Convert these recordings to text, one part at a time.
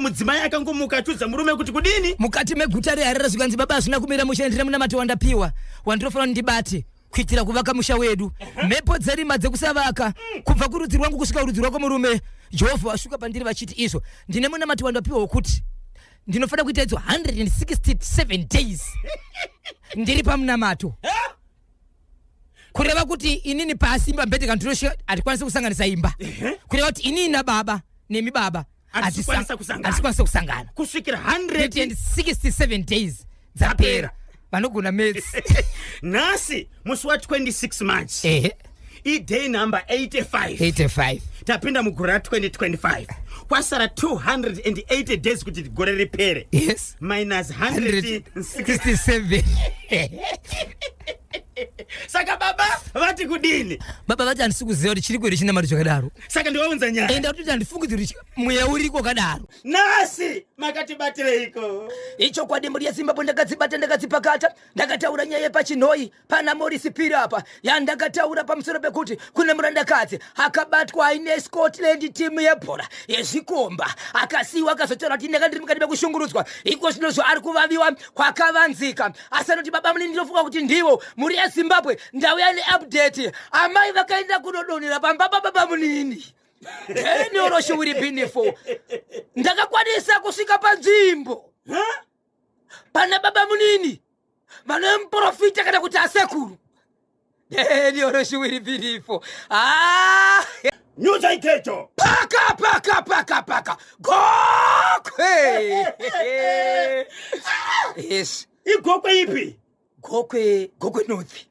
Mudzimai akangomuka achiudza murume kuti kudini? Mukati meguta reHarare zvikanzi baba hazvina kumira mushe, ndine munamato wandapiwa wandinofanira ndibate kuitira kuvaka musha wedu. Mhepo dzerima dzekusavaka kubva kurudzi rwangu kusvika kurudzi rwako murume, Jehovha vasvika pandiri vachiti izvo ndine munamato wandapiwa wekuti ndinofanira kuita idzo 167 days ndiri pamunamato. Kureva kuti inini pasi imba mbete kana tinosvika hatikwanisi kusanganisa imba. Kureva kuti inini nababa nemi baba Hatikwanisa kusangana. Hatikwanisa kusangana kusvikira 100 167 days dzapera. Vanogona maths. Nhasi musi wa 26 March, iday number 85. 85. Tapinda mugore ra 2025, kwasara 280 days kuti gore ripere. Minus 167. 67. Saka baba vati kudini? Baba vati handisi kuziva kuti chiri kwere chinamato chakadaro. Saka ndivaunza nyaya. Enda kutoti handifungidzi kuti mweya uriko wakadaro. Nhasi makatibatireiko? Ichokwadi, mhuri yeZimbabwe, ndakadzibata ndakadzipakata. Ndakataura nyaya yepachinhoi pana Morisi Piri apa, yandakataura pamusoro pekuti kune murandakadzi akabatwa aine Scotland timu yebhora yezvikomba, akasiyiwa, akazotaura kuti ndanga ndiri mukati mekushungurudzwa. Iko zvino zvaari kuvaviwa kwakavanzika, asi anoti baba munini ndinofunga kuti ndivo. Mhuri yeZimbabwe, ndauya neupdate. Amai vakaenda kunodonhera pamba pababa munini enioroshiwiri binifo. Ndakakwanisa kusvika panzvimbo pana baba munini vanove muprofita kana kuti asekuru enioroshiwiri binifo. Ah! Nyudza ikecho. Paka paka paka paka Gokwe, yes. Igokwe ipi? Gokwe, Gokwe North.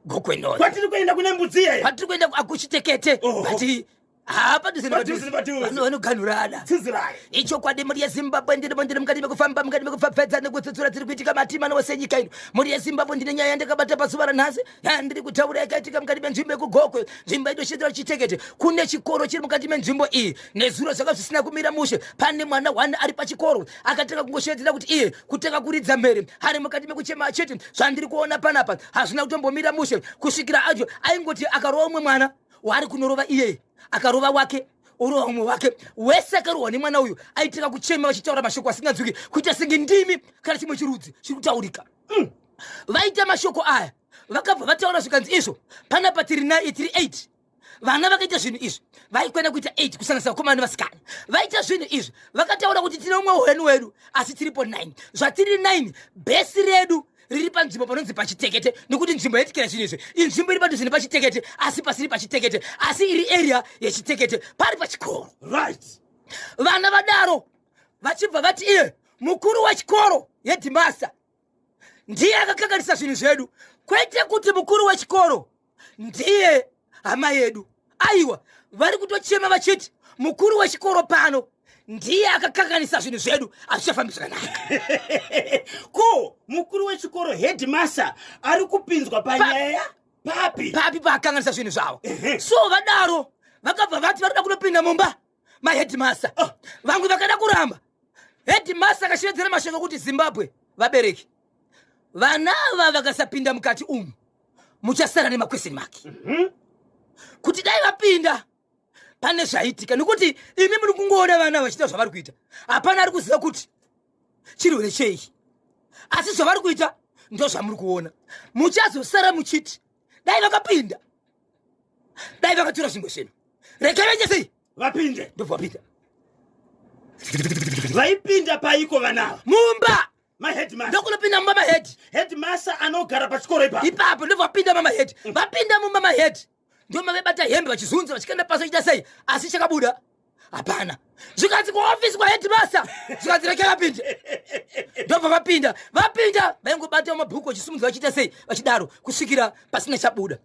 Gokwe North. Kwatiri kuenda kune mbudzi iye. Kwatiri kuenda akuchitekete. Oh. But hapadhuze. Padhuze nepadhuze. Vanoganhurana. Tsidzirai. Ichokwadi, mhuri yeZimbabwe, ndirimo ndiri mukati mekufamba, mukati mekupfapfedza nekutsutsura dziri kuitika matima ose enyika ino. Mhuri yeZimbabwe, ndine nyaya yandakabata pazuva ranhasi yandiri kutaura, yakaitika mukati menzvimbo yekuGokwe, nzvimbo inoshedzera Chitekete. Kune chikoro chiri mukati menzvimbo iyi. Nezuro zvanga zvisina kumira mushe. Pane mwana one ari pachikoro akatanga kungoshedzera kuti iye kutanga kuridza mhere ari mukati mekuchema achiti zvandiri kuona panapa hazvina kutombomira mushe, kusvikira acho aingoti akarova umwe mwana waari kunorova iyeye, akarova wake, orova umwe wake, wese akarohwa nemwana uyu aitanga kuchema vachitaura mashoko asinganzwiki, kuita senge ndimi kana chimwe chirudzi chiri kutaurika. Vaita mashoko aya, vakabva vataura zvikanzi izvo panapa tiri 9, tiri 8 vana vakaita zvinhu izvi, vaikwana kuita 8 kusanganisa vakomana nevasikana. Vaita zvinhu izvi, vakataura kuti tine umwe hwenu wedu asi tiripo 9. Zvatiri 9, bhesi redu riri panzvimbo panonzi pachitekete, nekuti nzvimbo yaitikira zvinhu izvi inzvimbo iri padhuze nepachitekete, asi pasiri pachitekete, asi iri area yechitekete, pari pachikoro. Vana vadaro vachibva vati iye mukuru wechikoro, headmaster, ndiye akakanganisa zvinhu zvedu. Kwete kuti mukuru wechikoro ndiye hama yedu, aiwa, vari kutochema vachiti mukuru wechikoro pano ndiye akakanganisa zvinhu zvedu, hazvichafambi zvakanaka. Ko mukuru wechikoro, headmaster, ari kupinzwa panyaya papi? Papi paakanganisa zvinhu zvavo? So vadaro vakabva vati varikuda kunopinda mumba maheadmaster. Oh. Vamwe vakada kuramba. Headmaster akashevedzera mashoko ekuti, Zimbabwe, vabereki, vana ava vakasapinda mukati umu muchasara nemaquestion mark kuti dai vapinda pane zvaitika, nekuti imi muri kungoona vana vachiita zvavari kuita, hapana ari kuziva kuti chirwere chei, asi zvavari kuita ndo zvamuri kuona. Muchazosara muchiti dai vakapinda, dai vakatora zvimwe zvinhu. Regai vaite sei? Vapinde. Ndobva vapinda. Vaipinda paiko vanava? Mumba. Maheadmaster. Ndokunopinda mumba mahead. Headmaster anogara pachikoro ipapo. Ipapo ndobva vapinda mamahead. Vapinda mumba mahead, ndomavebata hembe vachizunza, vachikanda pasi, vachiita sei, asi chakabuda hapana. Zvikanzi kuofisi kwaheadmaster, zvikanzi regai vapinde. Ndobva vapinda. Vapinda, vaingobata mabhuku vachisimudza, vachiita sei, vachidaro kusvikira pasina chabuda.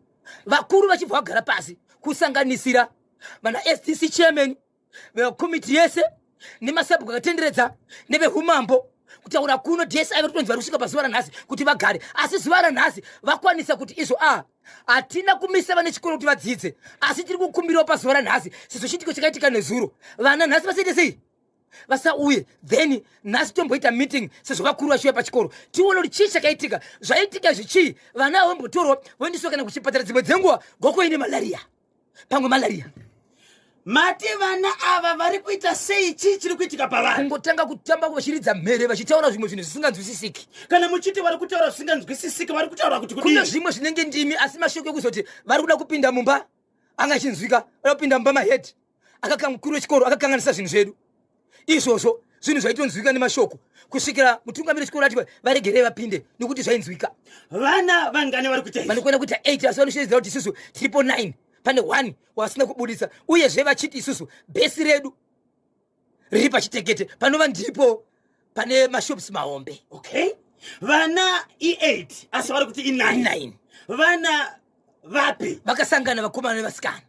Vakuru vachibva vagara pasi, kusanganisira vana STC chairman, vekomiti yese nemasabhuku akatenderedza nevehumambo. Kutaura kuno DSI vari kutonzi vari kusvika pazuva ranhasi kuti vagare, asi zuva ranhasi vakwanisa kuti izvo a hatina kumisa vane chikoro kuti vadzidze, asi tiri kukumbirawo pazuva ranhasi, sezvo chiitiko chakaitika nezuro, vana nhasi vasaite sei, vasauye. Then nhasi tomboita meeting sezvo vakuru vachiuya pachikoro, tione kuti chii chakaitika, zvaitika izvi chii. Vana avo vambotorwa voendeswa kana kuchipatara. Dzimwe dzenguva Gokwe ine malaria, pamwe malaria. Mati vana ava vari kuita sei? Chii chiri kuitika pavari? Kungotanga kutamba vachiridza mhere vachitaura zvimwe zvinhu zvisinganzwisisiki. Kana muchiti vari kutaura zvisinganzwisisiki, vari kutaura kuti kudii? Kune zvimwe zvinenge ndimi, asi mashoko ekuzoti vari kuda kupinda mumba anga achinzwika, vari kupinda mumba mahead mukuru wechikoro akakanganisa zvinhu zvedu. Izvozvo zvinhu zvaitonzwika nemashoko kusvikira mutungamiri wechikoro ati varegerei vapinde nekuti zvainzwika. Vana vangani vari kuita izvi? Vanokwana kuita 8 asi vanoshevedzera kuti isusu tiripo 9, pane 1 wasina kubudisa, uyezve vachiti isusu bhesi redu riri pachitekete panova ndipo pane mashops mahombe. Okay, vana i8 asi vari kuti i9. 9. Vana vapi? Vakasangana vakomana nevasikana.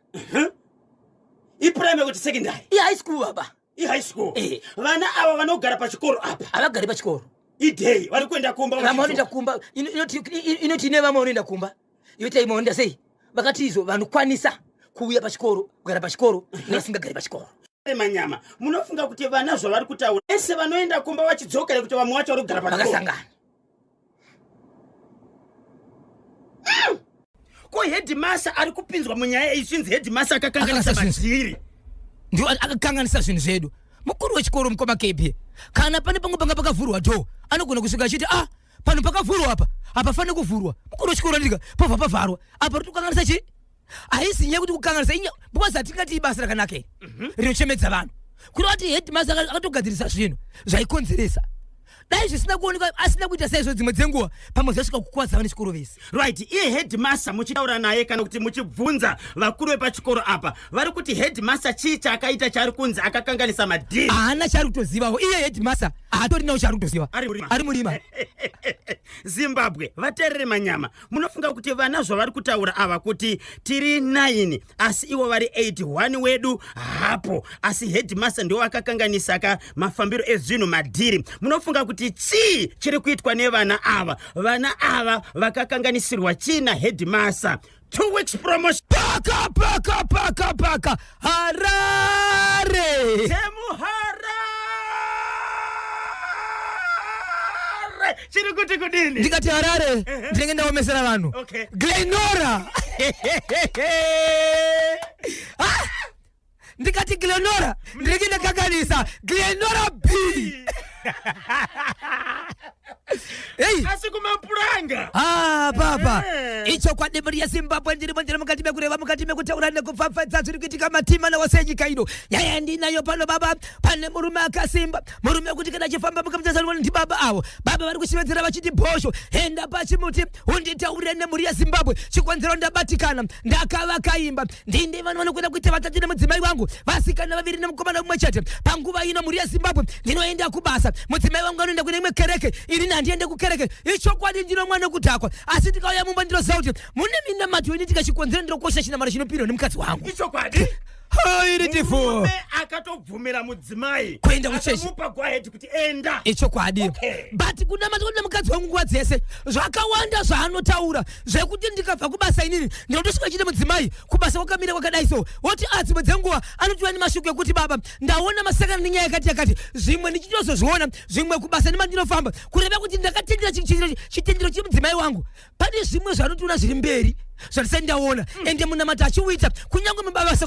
Iprimary kuti secondary? Ihigh school baba. Ihigh school. Eh. Vana ava vanogara pachikoro apa? Havagari pachikoro. Idei vari kuenda kumba? Vamwe vanoenda kumba, inoti ine vamwe vanoenda kumba, yoita imwe vanoenda sei. Vakati izvo vanokwanisa kuuya pachikoro, kugara pachikoro, nevasingagari pachikoro. Manyama, munofunga kuti vana zvavari kutaura ese vanoenda kumba vachidzoka nekuti vamwe vacho vari kugara pachikoro? Vakasangana. Ko headmaster ari kupinzwa munyaya iyi, zvinzi headmaster akakanganisa madhiri. Ndio akakanganisa zvinhu zvedu. Mukuru wechikoro mukoma KB, kana pane pamwe panga pakavhurwa door, anogona kusvika achiti ah, pano pakavhurwa apa hapafaniri kuvhurwa. Mukuru wechikoro andika pobva pavharwa apa, ri kukanganisa chii? Haisi nyaya yekuti kukanganisa inya, because hatingati ibasa rakanaka iri rinochemedza vanhu. Kureva kuti headmaster akatogadzirisa zvinhu zvaikonzeresa. Dai zvisina kuonekwa asina kuita saizvo, dzimwe dzenguva pamwe zvasvika kukuvadza vane chikoro vese. Right, iye headmaster muchitaura naye kana kuti muchibvunza vakuru vepachikoro apa, vari kuti headmaster chii chaakaita chaari kunzi akakanganisa madhiri? Haana chaari kutozivawo iye headmaster, haatorinawo chaari kutoziva. Ari murima. Ari murima. Zimbabwe, vateerere manyama, munofunga kuti vana zvavari kutaura ava kuti tiri 9 asi ivo vari 81 wedu hapo, asi headmaster ndiwo akakanganisa ka mafambiro ezvinhu madhiri, munofunga kuti chii chiri kuitwa nevana ava? Vana ava vakakanganisirwa chii naheadmaster? 2 weeks promotion. Paka paka paka paka Harare. Temuharare chiri kuti kudini? Ndikati Harare ndinenge ndaomesera vanhu. Glenora. Ah! Ndikati Glenora ndinenge ndakakanisa Glenora B. Hey. Asi kumapuranga. Ah, baba. Ichokwadi mhuri yeZimbabwe, ndirimo ndiri mukati mekureva, mukati mekutaura nekupfapfadza zviri kuitika matima nawose enyika ino. Nyaya yandinayo pano baba, pane murume akasimba, murume wekuti kana achifamba mukamutazanwa ndibaba avo. Baba vari kushevedzera vachiti bhosho, enda pachimuti unditaurire nemhuri yeZimbabwe. Chikonzero ndabatikana, ndakavaka imba, ndinde vanhu vanokwenda kuita vatatu nemudzimai wangu, vasikana vaviri nemukomana mumwe chete. Panguva ino mhuri yeZimbabwe ndinoenda kubasa, mudzimai wangu anoenda kune imwe kereke, ini handiende kukereke. Ichokwadi ndinomwa nekudhakwa, asi ndikauya mumba ndinoziva kuti mune minamato inoitika. Chikonzero ndinokosha chinamaro chinopirwa nemukadzi wangu. Ichokwadi. Hairitifu. Murume akatobvumira mudzimai Kuenda kuchechi. Akamupa go ahead kuti enda. Ichokwadi. But kunamata kuti mukadzi wangu nguva dzese zvakawanda zvaanotaura zvekuti ndikabva kubasa inini ndinotosvika chine mudzimai kubasa kwakamira kwakadai so, woti a dzimwe dzenguva anotiwa nemashoko ekuti baba ndaona masakana nenyaya yakati yakati, zvimwe ndichitozozviona zvimwe kubasa nemandinofamba, kureva kuti ndakatendera chitendero chemudzimai wangu. Pane zvimwe zvaanotiona zviri mberi zvandisati ndaona. Ende munamato achiuita kunyange mubabasa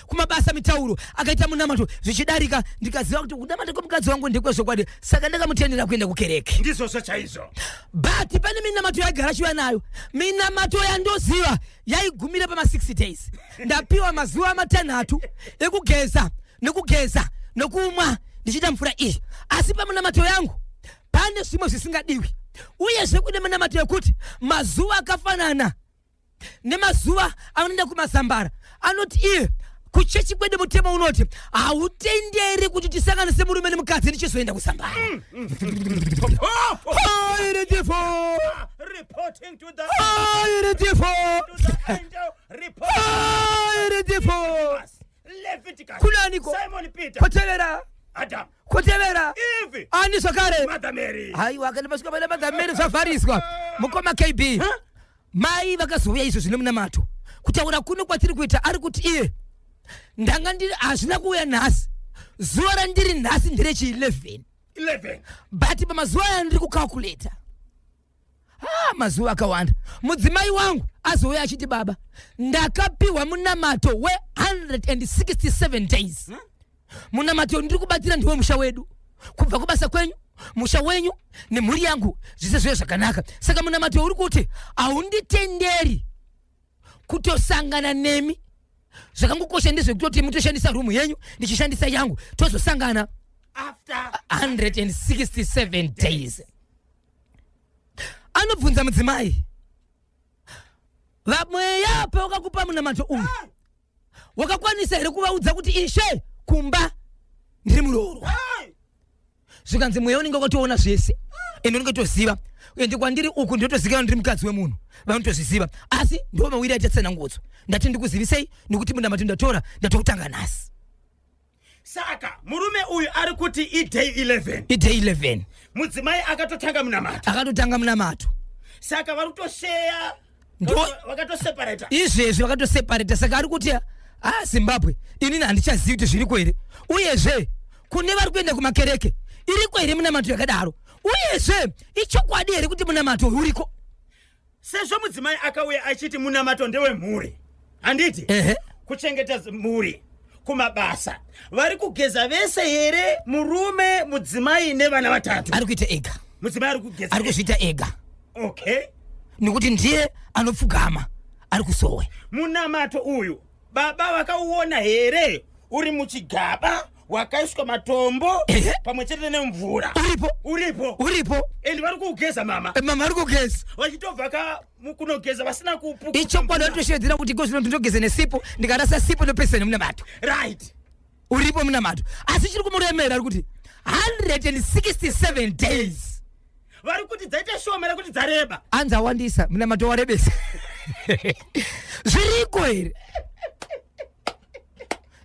kumabasa mitauro akaita munamato zvichidarika, ndikaziva kuti kunamata kwemukadzi wangu ndekwezvokwadi, saka ndakamutendera kuenda kukereke. Ndizvozvo chaizvo. But pane minamato yaigara achiuya nayo, minamato yandoziva yaigumira pama 60 days. Ndapiwa mazuva matanhatu ekugeza nekugeza nokumwa ndichiita mvura iyi, asi pamunamato yangu pane zvimwe zvisingadiwi. Uyezve kune minamato yekuti mazuva akafanana nemazuva anoenda kumazambara, anoti iye kuchechi kwedu mutemo unoti hautenderi kuti tisangane semurume nemukadzi ndichizoenda kuzambara. Oh, Hairitifo. Reporting to the Hairitifo. to the angel report. Hairitifo. Leviticus. Kunaniko? Simon Peter. Kotevera. Adam. Kotevera. Eve. Ani zvakare? Mother Mary. Haiwa, kana masvika pana Mother Mary zvavhariswa. Mukoma KB, mai vakazouya izvo zvine munamato. Kutaura kuno kwatiri kuita, ari kuti iye ndanga ndiri, hazvina kuuya nhasi, zuva randiri nhasi nderechi 11. 11. But pamazuva aya ndiri kucalculata, Ah, mazuva akawanda mudzimai wangu azouya achiti baba ndakapiwa munamato we167 days hmm? Munamato ndiri kubatsira ndiwo musha wedu kubva kubasa kwenyu, musha wenyu nemhuri yangu zvise zvive zvakanaka. Saka munamato uri kuti haunditenderi kutosangana nemi. Zvakangokosha ndezvekutoti mutoshandisa rumu yenyu ndichishandisa yangu, tozosangana after 167 days. Anobvunza mudzimai, vamweya pawakakupa munamato uyu wakakwanisa here kuvaudza kuti ishe kumba ndiri muroorwa? Zvikanzi mweya unenge wakatoona zvese ende unenge toziva, ende kwandiri uku ndinotozikanwa ndiri mukadzi wemunhu, vanotozviziva, asi ndo mawiri aita tsanangudzo. Ndati ndikuzivisei nekuti munamato ndatora ndatoutanga nhasi. Saka murume uyu ari kuti iday 11. Iday 11. Mudzimai akatotanga munamato. Akatotanga munamato. Saka vari kutosheya, vakatoseparata. Izvezvi vakatoseparata. Saka ari kuti ah, Zimbabwe, inini handichazivi kuti zviriko here, uyezve kune vari kuenda kumakereke iriko here munamato yakadaro, uyezve ichokwadi here kuti munamato uyu uriko? Sezvo mudzimai akauya achiti munamato ndewemhuri, handiti? Kuchengeta mhuri kumabasa, vari kugeza vese here, murume, mudzimai nevana vatatu? Ari kuita ega. Mudzimai ari kugeza. Ari kuzviita ega. Okay. Nekuti ndiye anopfugama ari kusowe. Munamato uyu baba vakauona here uri muchigaba wakaiswa matombo pamwe chete nemvura? Uripo. Uripo. Uripo. And vari kuugeza mama. Mama vari kugeza. Vachitobva ka kunogeza vasina kupukuta. Ichokwadi, vanotoshevedzera kuti iko zvino ndinogeza nesipo, ndikarasa sipo ndopedzisa nemunamato. Right. Uripo munamato, asi chiri kumuremera ari kuti 167 days. Vari kuti dzaita shoma here kuti dzareba? Anzi awandisa, munamato warebesa. Zviriko here?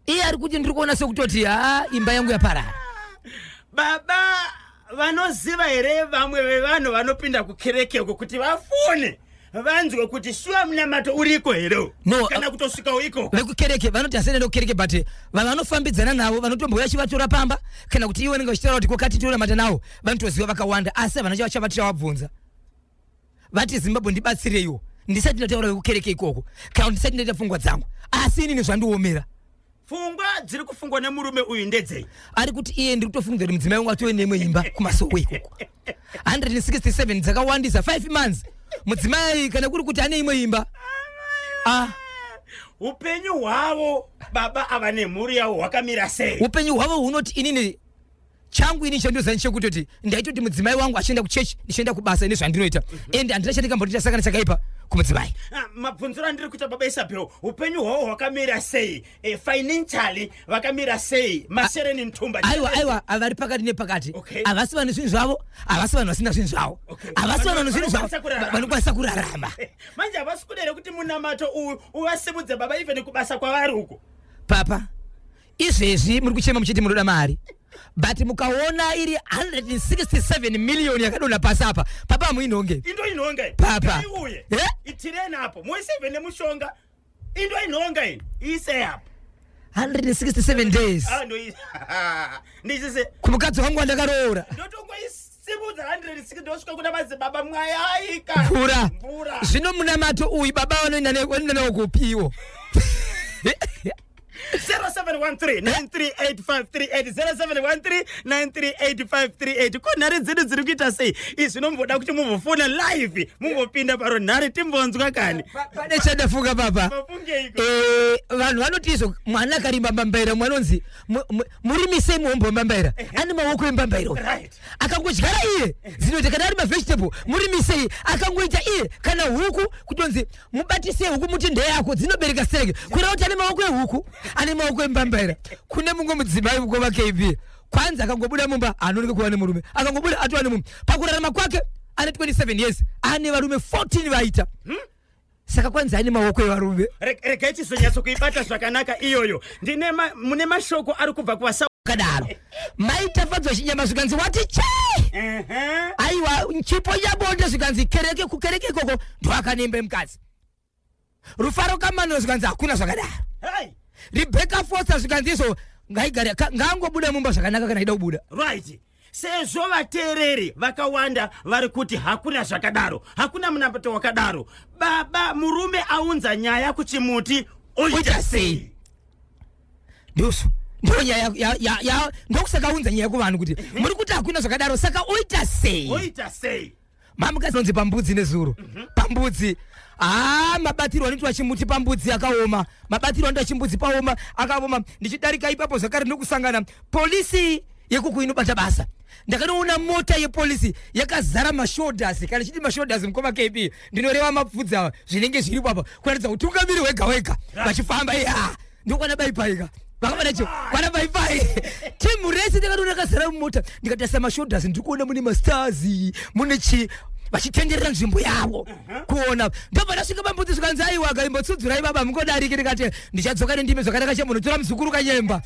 Iye ari kuti ndiri kuona sekutoti ha, imba yangu yaparara. Baba vanoziva here vamwe vevanhu vanopinda kukereke uko kuti vafone vanzwe kuti shuwa munamato uriko here? No, kana kutosvikawo ikoko. Vekukereke vanoti hasene kukereke, but vanofambidzana navo vanotombouya chivatora pamba, kana kuti ivo vanenge vachitaura kuti kokati tonamata navo, vanotoziva vakawanda, asi havana chavati chavabvunza. Vati Zimbabwe ndibatsireiwo ndisati ndataura vekukereke ikoko, kana kuti ndisati ndaita pfungwa dzangu, asi inini zvandiomera. Pfungwa dziri kufungwa nemurume uyu ndedzei? Ari kuti iye ndiri kutofunga kuti mudzimai wangu atove neimwe imba kumasowe ikoko. 167 dzakawandisa, 5 months. Mudzimai kana kuri kuti ane imwe imba, ah. Upenyu hwavo baba ava nemhuri yavo hwakamira sei? Upenyu hwavo hunoti inini changu ini chandoziva nechekutoti ndaitoti mudzimai wangu achienda kuchechi ndichienda kubasa ine zvandinoita, and handina chandingambotoita sakana chakaipa kumudzimai. Ah, mabvunziro andiri kuita baba Isabel, upenyu hwavo hwakamira sei? Financially vakamira sei? Masereni Ntumba. Aiwa, aiwa, vari pakati nepakati. Havasi vane zvinhu zvavo, havasi vanhu vasina zvinhu zvavo. Havasi vanhu vane zvinhu zvavo. Vanokwanisa kurarama. Vanokwanisa kurarama. Manje havasi kuda here kuti munamato uyu uvasimudze baba, even kubasa kwavari uko? Papa, izvezvi muri kuchema muchiti munoda mari, but mukaona iri 167 million yakadonha pasi apa, papa, hamuinhonge. Indo inhonga iyi. Papa. Iuye. Eh? Itireni apo muise nemushonga. Indo inhonga iyi, ise apo. 167 days. Ah, ndisise kumukadzi wangu wandakaroora. Ndotongoisimudza 160, ndosvika kuna madzibaba mwayaika. Mvura. Mvura. Zvino munamato uyu baba vanoenda nawo kupiwo? 0713938538, 0713938538. Ko nhare dzedu dziri kuita sei? Izvi zvinomboda kuti mumbofona live, mumbopinda parunhare timbonzwa kani. Pane chandafunga papa. Mafungeiko? Vanhu vanoti izvo mwana akarimba mbambaira, mwanonzi murimisei muhombo wembambaira, ane maoko embambaira uyu. Akangodyara iye dzinoita, kana ari mavegetable murimisei, akangoita iye, kana huku kutonzi mubatisei huku muti ndeyako, dzinobereka stereke, kureva kuti ane maoko ehuku, ane maoko embambaira. Kune mumwe mudzimai mukoma KB, kwanzi akangobuda mumba anooneke kuva nemurume, akangobuda atova nemurume. Pakurarama kwake ane 27 years, ane varume 14 vaita. Saka kwanzi ane maoko evarume. Regai tizonyatso kuibata zvakanaka iyoyo. Ndine mune mashoko ari kubva kuvasa. Kadaro maitafadzwa chinyama zvikanzi wati che. Aiwa, chipo chabonde zvikanzi kereke, kukereke ikoko ndoakanembe mukadzi. Rufaro Kamano zvikanzi hakuna zvakadaro. Hey. Rebecca Foster zvikanzi izvo ngaigare, ngaangobuda mumba zvakanaka kana ida kubuda. Right. Sezvo vateereri vakawanda vari kuti hakuna zvakadaro, hakuna munamato wakadaro, baba murume aunza nyaya kuchimuti oita sei? Ndosvo ndiyo nyaya ndokusaka aunza nyaya kuvanhu kuti muri kuti hakuna zvakadaro, saka oita sei? Oita sei? Mamukadzi anonzi pambudzi nezuro. Pambudzi, haa, mabatirwo anoitwa chimuti pambudzi akaoma, mabatirwo anoitwa chimbudzi paoma akaoma. Ndichidarika ipapo zvakare ndokusangana polisi yekuku inobata basa. Ndakanoona mota yepolisi yakazara mashoulders. Kana chiti mashoulders, mukoma KB, ndinoreva mapfudzi ava, zvinenge zviripo apa kuratidza utungamiri hwega hwega vachifamba. Ya, ndokwana baipaika vakabata cho kwana baipai timu rese ndakatoona rakazara mumota. Ndikatarisa mashoulders, ndiri kuona mune mastars, mune chi vachitenderera nzvimbo yavo kuona. Ndobva ndasvika pambudzi, zvikanzi, "Aiwa, kaimbotsudzirai baba, mungodariki." Ndikati ndichadzoka nendimi zvakanaka, chembonotora muzukuru Kanyemba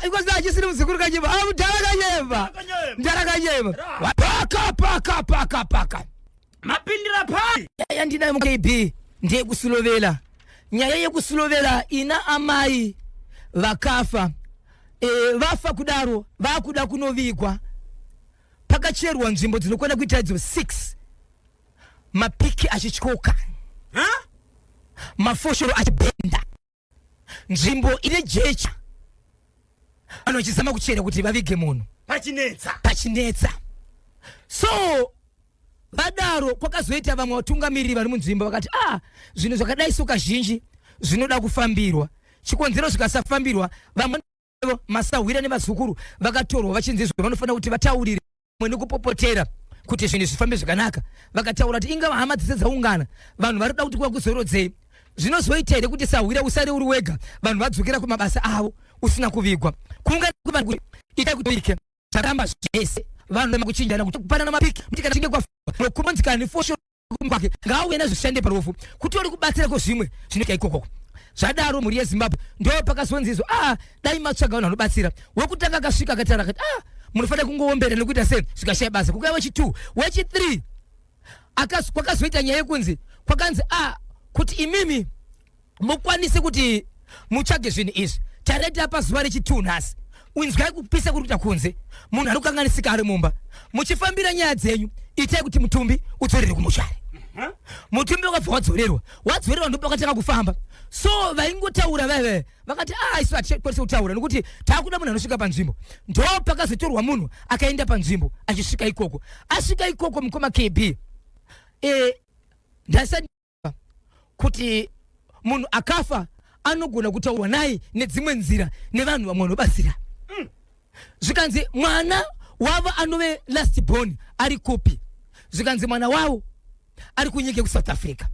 ikozi achisiri muzukuru Kanyemba, a mudhara Kanyemba, mudhara Kanyemba, paka paka paka paka. Mapindira pai? Nyaya yandinayo muKB ndeyekusulovela. Nyaya yekusulovela ina amai vakafa. Vafa kudaro, vakuda kunovigwa. Pakacherwa nzvimbo dzinokwana kuita idzo 6, mapiki achityoka, Ha? mafoshoro achibhenda, nzvimbo ine jecha, vanhu vachizama kuchera kuti vavige munhu. Pachinetsa. Pachinetsa. So vadaro, kwakazoita vamwe vatungamiriri vari munzvimbo vakati, "Ah, zvinhu zvakadai so kazhinji zvinoda kufambirwa. Chikonzero zvikasafambirwa, vamwe masahwira nevazukuru vakatorwa vachinzi izvo vanofanira kuti vataurire mwe nekupopotera kuti zvinhu zvifambe zvakanaka." Vakataura kuti ingava hama dzese dzaungana, vanhu vari kuda kuti kuvakuzorodzei. Zvinozoita here kuti sahwira usare uri wega, vanhu vadzokera kumabasa avo, usina kuvigwa? Kuungana kwevanhu kuti itai kuti ike zvaramba zvese, vanhu kuchinjana, kuti kupanana mapiki, kuti kana chinge kwafa nefoshoro kwake ngauye nazvishande parufu kuti uri kubatsira kwezvimwe zvinoita ikokoko. Zvadaro, mhuri yeZimbabwe, ndo pakazonzi izvo, ah, dai matsvaga vanhu vanobatsira. Wekutanga akasvika akataura akati, "Ah, munofanira kungoombera nekuita sei," zvikashaya basa. Kukauya wechi2, wechi3, kwakazoita nyaya yekunzi kwakanzi, "Ah, kuti imimi mukwanise kuti mutsvage zvinhu izvi, tareta pazuva rechi2 nhasi. Inzwai kupisa kuri kuita kunze, munhu ari kukanganisika ari mumba. Muchifambira nyaya dzenyu, itai kuti mutumbi udzorere kumushari." Mutumbi wakabva wadzorerwa. Wadzorerwa, ndipo pakatanga kufamba. So vaingotaura vaive vakati, "Ah, isu hatichakwanisi kutaura nokuti taakuda munhu anosvika panzvimbo." Ndo pakazotorwa munhu akaenda panzvimbo. Achisvika ikoko, asvika ikoko, mukoma KB, ndasati kuti munhu akafa anogona kutaurwa naye nedzimwe nzira nevanhu vamwe vanobatsira. Zvikanzi, "Mwana wavo anove last born ari kupi?" Zvikanzi, "Mwana wavo ari kunyika yekuSouth Africa,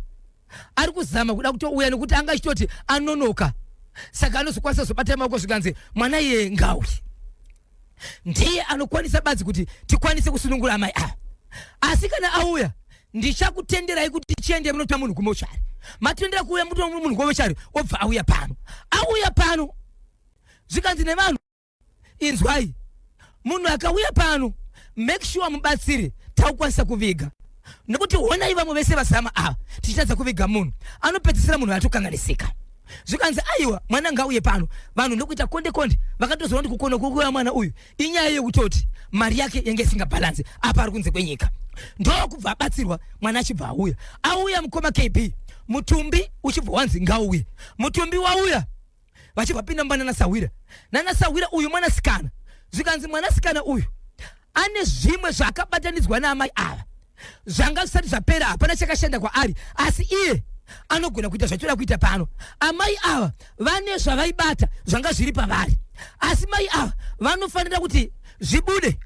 ari kuzama kuda kutouya nekuti anga achitoti anonoka, saka anozokwanisa kuzobata maoko." Zvikanzi, "Mwana iye ngauye, ndiye anokwanisa badzi kuti tikwanise kusunungura amai ava. Asi kana auya, ndichakutenderai kuti tichiende munotora munhu kumochari. Matendera kuuya mutora munhu kumochari, obva auya pano." Auya pano, zvikanzi nevanhu, "Inzwai, munhu akauya pano, make sure mubatsiri taukwanisa kuviga, nekuti honai vamwe vese vazama ava, tichitadza kuviga munhu, anopedzisira munhu atokanganisika." Zvikanzi, "Aiwa, mwana ngauye pano." Vanhu ndokuita konde konde. Vakatozoona kuti kukona kukuya mwana uyu inyaya yekutoti mari yake yange isingabhalansi, apa ari kunze kwenyika. Ndokubva abatsirwa, mwana achibva auya. Auya, mukoma KB, mutumbi uchibva wanzi ngauye. Mutumbi wauya, vachibva pinda mumba nanasahwira. Nanasahwira uyu mwanasikana, zvikanzi mwanasikana uyu ane zvimwe zvaakabatanidzwa naamai ava zvanga zvisati zvapera, hapana chakashanda kwaari, asi iye anogona kuita zvatoda kuita pano. Amai ava vane zvavaibata zvanga zviri pavari, asi mai ava vanofanira kuti zvibude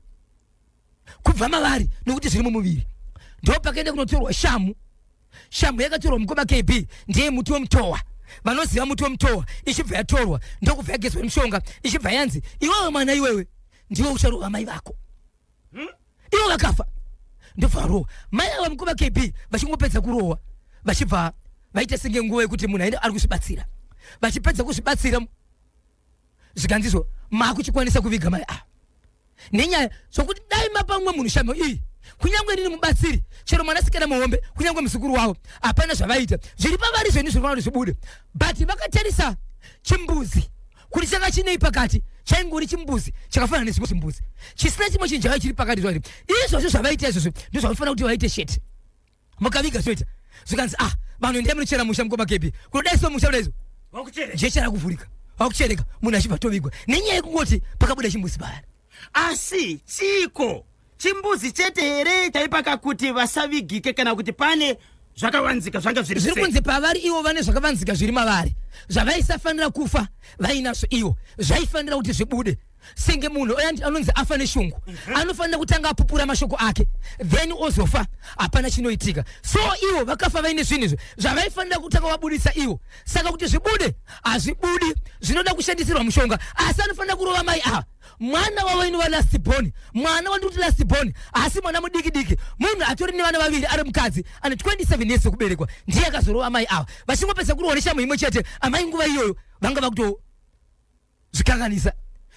kubva mavari nokuti zviri mumuviri. Ndo pakaenda kunotorwa shamu. Shamu yakatorwa, mukoma KB, ndiye muti wemutowa, vanoziva muti wemutowa. Ichibva yatorwa, ndokubva yagezwa nemushonga, ichibva yanzi, "Iwewe mwana, iwewe ndiwe ucharova mai vako." Ivo vakafa, ndobva varohwa mai ava, mukoma KB. Vachingopedza kurohwa, vachibva vaita senge nguva yekuti munhu aende ari kuzvibatsira. Vachipedza kuzvibatsira, zvikanzizvo, "Maakuchikwanisa kuviga mai ava, nenyaya zvokuti dai mapa mumwe munhu shamo iyi, kunyange nini mubatsiri, chero mwanasikana muhombe, kunyange muzukuru wavo, hapana zvavaita. Zviri pavari zvenyu zvinofanira kuti zvibude." But vakatarisa chimbuzi. Kuti changa chinei pakati, chaingori chimbuzi chakafanana nezvimwe zvimbuzi chisina chimwe chinhu chaiva chiri pakati. Zvairi izvozvo zvavaita izvozvo ndozvavanofanira kuti vaite chete. Mukaviga zvoita zvikanzi, ah, vanhu endai munochera musha mukoma kepi kunodai so musha kudaiso jecha rakuvhurika, vakuchereka munhu achibva tovigwa nenyaya yekungoti pakabuda chimbuzi paari. Asi chiko chimbuzi chete here chaipaka kuti vasavigike, kana kuti pane zvakavanzika zvanga zviri? Zviri kunzi pavari ivo vane zvakavanzika zviri mavari zvavaisafanira kufa vainazvo ivo, zvaifanira kuti zvibude. Senge munhu anonzi afa neshungu, anofanira kutanga apupura mashoko ake, then ozofa, hapana chinoitika. So ivo vakafa vaine zvinhu izvo zvavaifanira kutanga vabudisa ivo. Saka kuti zvibude hazvibudi, zvinoda kushandisirwa mushonga. Asi anofanira kurova mai ava, mwana wavo inova last born. Mwana wandiri kuti last born asi mwana mudiki diki, munhu atori nevana vaviri, ari mukadzi ane 27 years yekuberekwa, ndiye akazorova amai ava. Vachingopedza kurohwa neshamu imwe chete, amai nguva iyoyo vanga vakuto zvikanganisa.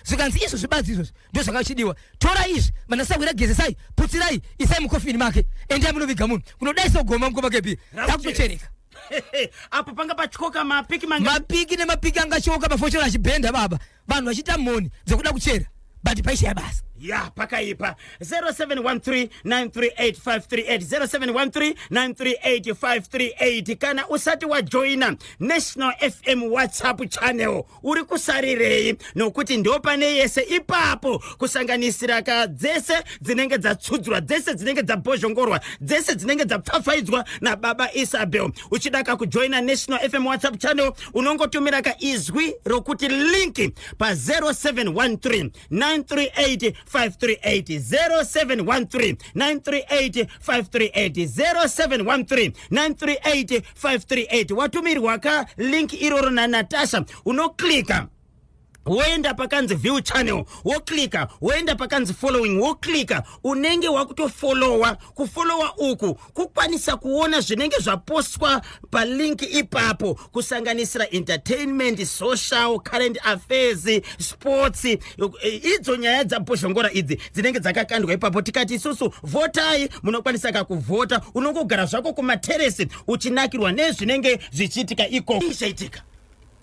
Zvikanzi izvo zvibadzi izvozvi ndo zvakachidiwa, tora izvi, vanasahwira, gezesai, putsirai, isai mukofini make, endai munoviga munhu. Kunodai sogoma mukoma kepi takutochereka. Apo panga patyoka mapiki manga. Mapiki nemapiki angatyoka, mafoshoro achibhenda baba, vanhu vachiita mhoni dzekuda kuchera, but paishaya basa. Ya, pakaipa. 0713938538, 0713938538. Kana usati wajoina National FM WhatsApp channel, uri kusarirei? Nokuti ndo pane yese ipapo, kusanganisira ka dzese dzinenge dzatsudzurwa, dzese dzinenge dzabhozhongorwa, dzese dzinenge dzapfapfaidzwa nababa Isabel. Uchida ka kujoina National FM WhatsApp channel, unongotumira ka izwi rokuti link pa 0713 938 538, 0713 938 538, 0713 938 538. Watumirwa ka link iroro naNatasha, unoklika woenda pakanzi view channel, woklika woenda pakanzi following, woklika, unenge wakutofolowa. Kufolowa uku kukwanisa kuona zvinenge zvapostwa palink ipapo, kusanganisira entertainment, social, current affairs, sports, idzo nyaya dzabhozhongora idzi dzinenge dzakakandwa ipapo. Tikati isusu vhotai, munokwanisa kakuvhota. Unongogara zvako kumateresi uchinakirwa nezvinenge zvichiitika ikoko. Ichaitika.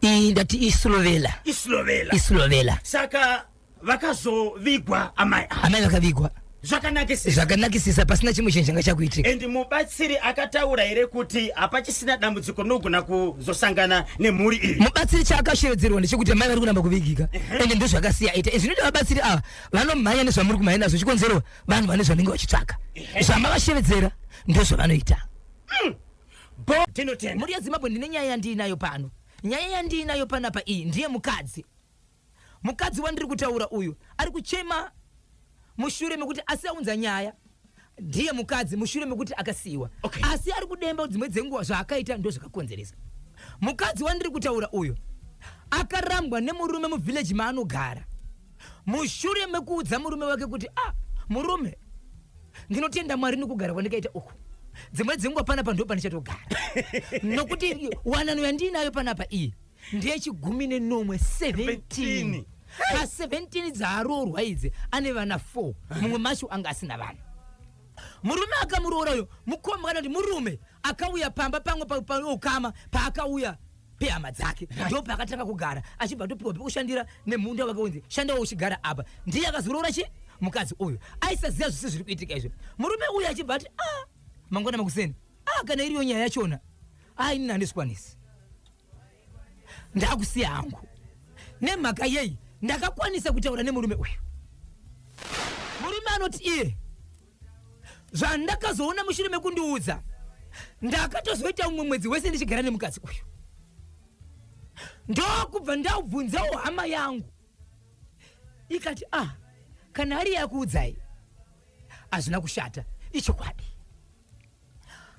Iyi ndati islovela. Islovela. Islovela. Saka vakazovigwa amai ava? Amai vakavigwa. Zvakanakisisa. Zvakanakisisa, pasina chimwe chinhu changa chakuitika. And mubatsiri akataura here kuti hapachisina dambudziko rinogona kuzosangana nemhuri iyi? Mubatsiri chaakashevedzerwa ndechekuti amai vari kuramba kuvigika, ende ndozvakasiya aita. Zvinoita vabatsiri ava vanomhanya nezvamuri kumhanya nazvo, chikonzero vanhu vane zvanenge vachitsvaka, zvamavashevedzera ndozvavanoita. Bo, tinotenda. Mhuri yeZimbabwe, ndine nyaya yandiinayo pano. Nyaya yandiinayo panapa iyi ndiye mukadzi. Mukadzi wandiri kutaura uyu ari kuchema mushure mekuti asi aunza nyaya, ndiye mukadzi mushure mekuti akasiyiwa, asi ari kudemba dzimwe dzenguva zvaakaita ndo zvakakonzeresa. Mukadzi wandiri kutaura uyu akarambwa nemurume muvhileji maanogara mushure mekuudza murume wake kuti, ah, murume, ndinotenda Mwari nekugara kwandikaita uku, dzimwe dzenguva panapa ndo pandichatogara nokuti wanano yandiinayo panapa iyi ndeyechigumi nenomwe, 17. Pa17 dzaaroorwa idzi ane vana 4, mumwe macho anga asina vana. Murume akamuroora uyo mukoma, kana kuti murume akauya pamba pamwe paukama, paakauya pehama dzake ndo paakatanga kugara, achibva atopiwa pekushandira nemunda wake, unzi shandawo uchigara apa. Ndiye akazoroora chi mukadzi uyu aisaziva zvise zviri kuitika izvo. Murume uyu achibva ati, ah, mangwana makuseni, ah, kana iriyo nyaya yachona, ah, inini handizvikwanisi, ndakusiya hangu. Nemhaka yei? Ndakakwanisa kutaura nemurume uyu. Murume anoti iye zvandakazoona mushure mekundiudza, ndakatozoita umwe mwedzi wese ndichigara nemukadzi uyu, ndokubva ndabvunzawo hama yangu, ikati, ah, kana ari yakuudzai hazvina kushata, ichokwadi.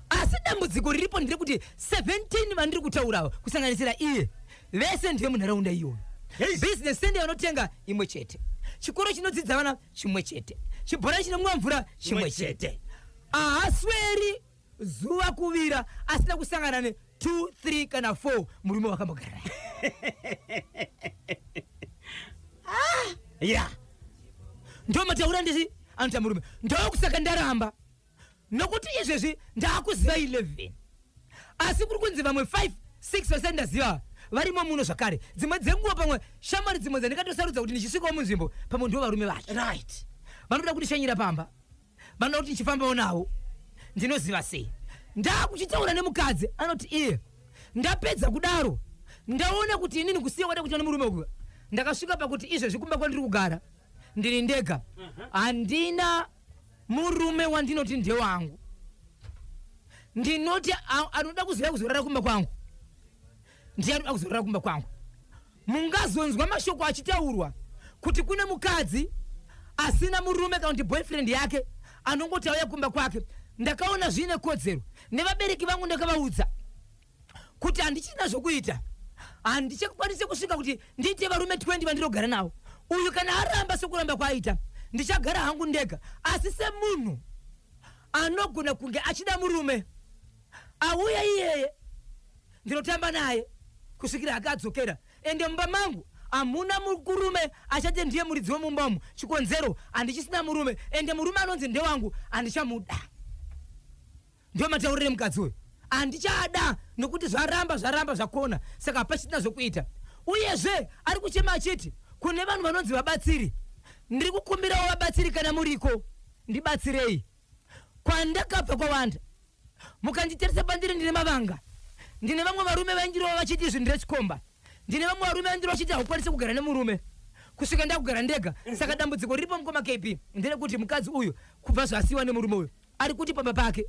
Asi dambudziko riripo nderekuti 17 vandiri kutaura, kusanganisira iye, vese ndive munharaunda iyoyo. Business center vanotenga imwe chete, chikoro chinodzidza vana chimwe chete, chibhora chinomwiwa mvura chimwe chete. Haasweri zuva kuvira asina kusangana ne 2, 3 kana 4 murume wakambogara naye. Ndo mataura ndisi anoita murume, ndokusaka ndaramba, nokuti izvezvi ndaakuziva 11, asi kuri kunzi vamwe 5, 6 vasati ndaziva. Varimo muno zvakare. Dzimwe dzenguva pamwe shamwari dzimwe dzandikatosarudza kuti ndichisvikawo munzvimbo pamwe ndivo varume vacho. Vanoda kundishanyira pamba, vanoda kuti ndichifambawo navo. Ndinoziva sei? Ndakuchitaura nemukadzi anoti iye ndapedza kudaro, ndaona kuti inini kusiya kwada kuita nemurume uyu, ndakasvika pakuti izvezvi kumba kwandiri kugara ndiri ndega, handina murume wandinoti ndewangu. Ndinoti anoda kuzouya kuzorara kumba kwangu ndiye anoda kuzorara kumba kwangu. Mungazonzwa mashoko achitaurwa kuti kune mukadzi asina murume kana kuti boyfriend yake anongoti auya kumba kwake. Ndakaona zviine kodzero. Nevabereki vangu ndakavaudza kuti handichina zvokuita, handichakwanisi kusvika kuti ndiite varume 20 vandinogara navo. Uyu kana aramba sekuramba kwaaita, ndichagara hangu ndega. Asi semunhu anogona kunge achida murume, auya iyeye, ndinotamba naye kusvikira akadzokera. Ende mumba mangu hamuna murume achati ndiye muridzi wemumba umu. Chikonzero, handichisina murume, ende murume anonzi ndewangu handichamuda. Ndiyo mataurire mukadzi uyu, handichada nokuti zvaramba, zvaramba, zvakona, saka hapachisina zvokuita. Uyezve ari kuchema achiti kune vanhu vanonzi vabatsiri, ndiri kukumbirawo vabatsiri, kana muriko ndibatsirei. Kwandakabva kwawanda, mukanditarisa pandiri ndine mavanga. Ndine vamwe varume vaindirova vachiti izvi ndire chikomba. Ndine vamwe varume vaindirova vachiti haukwanisi kugara nemurume, kusvika ndakugara ndega. Saka dambudziko riripo, mukoma KB, nderekuti mukadzi uyu kubva zvasiyiwa nemurume uyu, ari kuti pamba pake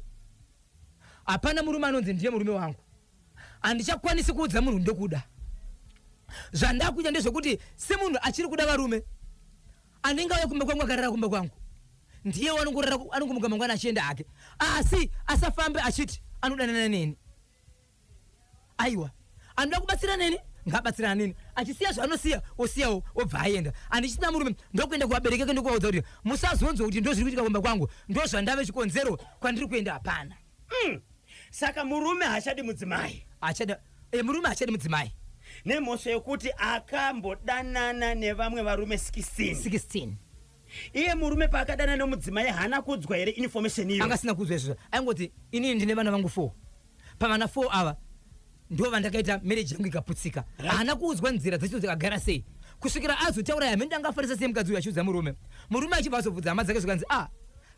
hapana murume anonzi ndiye murume wangu. Handichakwanisi kuudza munhu ndokuda. Zvandakuita ndezvekuti semunhu achiri kuda varume, anenge auya kumba kwangu akarara kumba kwangu ndiye anongorara, anongomuka mangwana achienda hake, asi asafambe achiti anodanana neni. Aiwa, anoda kubatsira neni ngaabatsirana neni, achisiya zvaanosiya osiyawo, obva aenda. Handichisina murume. Ndokuenda kuvabereki ake, ndokuvaudza kuti musazonzwa kuti ndo zviri kuitika kumba kwangu, ndo zvandave chikonzero kwandiri kuenda hapana. Saka murume haachadi mudzimai? Achada murume haachadi mudzimai. Nemhosva yekuti akambodanana nevamwe varume 16? 16. Iye murume paakadanana nemudzimai haana kuudzwa here information iyo? Anga asina kuudzwa izvozvo. Aingoti inini ndine vana vangu 4, pavana 4 ava ndo vandakaita marriage yangu ikaputsika. Haana kuudzwa nzira dzacho dzakagara sei kusvikira azotaura. Yamene angafarisa sei mukadzi uyu achiudza murume, murume achibva azobvunza hama dzake, zvikanzi, "A,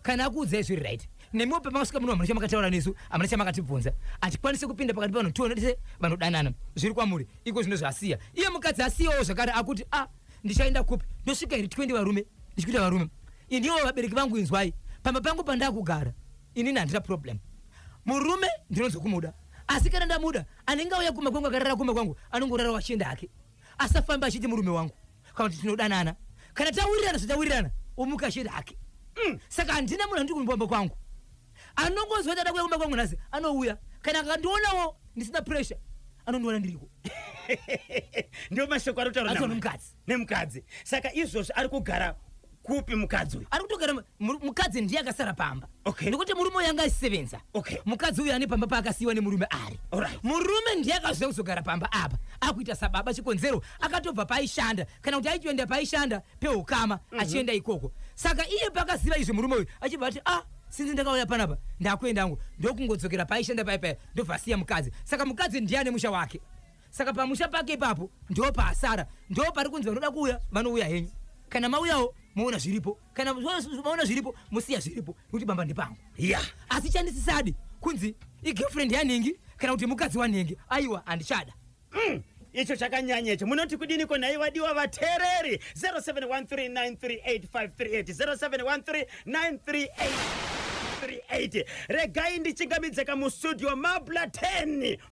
kana akuudzai zviri right. Nemiwo pamakasvika muno hamuna chamakataura nesu, hamuna chamakatibvunza. Hatikwanisi kupinda pakati pavanhu tione vanodanana, zviri kwamuri iko zvino." Zvasiya iye mukadzi asiyawo zvakare akuti, "A, ndichaenda kupi? Ndosvika here 20 varume ndichikuita varume iniwo? Vabereki vangu, inzwai, pamba pangu pandakugara inini handina problem. Murume ndinonzwa kumuda, asi kana ndamuda, anenge auya kumba kwangu akarara kumba kwangu anongorara wachienda hake, asafamba achiti murume wangu kana kuti tinodanana. Kana tawirirana zvatawirirana, omuka achienda hake. Saka handina munhu andiri kumba kwangu. Anongonzwa kuti ada kuuya kumba kwangu nhasi, anouya. Kana akandionawo ndisina pressure, anondiona ndiriko." Ndiyo mashoko ari kutaura Ataura nemukadzi. Nemukadzi. Saka izvozvo ari kugara kupi mukadzi uyu? Ari kutogara mukadzi ndiye akasara pamba nekuti murume uyu anga achisevenza. Mukadzi uyu ane pamba paakasiyiwa nemurume ari. Murume ndiye akazoya kuzogara pamba apa akuita sababa. Chikonzero, akatobva paaishanda, kana kuti aichienda paaishanda peukama achienda ikoko. Saka iye paakaziva izvi, murume uyu achibva ati, "Ah, sinzi ndakauya panapa, ndakuenda hangu." Ndokungodzokera paaishanda paya paya, ndobva asiya mukadzi. Saka mukadzi ndiye ane musha wake. Saka pamusha pake ipapo ndo paasara, ndo pari kunzi vanoda kuuya vanouya henyu. Kana mauyawo moona zviripo, kana maona zviripo musiya zviripo, nekuti bamba ndepangu. Asi chandisisadi kunzi igirlfriend yanhingi kana kuti mukadzi wanhingi, aiwa, handichada. Icho chakanyanya icho. Munoti kudiniko nhai vadiwa vateereri? 0713938538, 0713938538. Regai ndichingamidzeka mustudio mabla 10.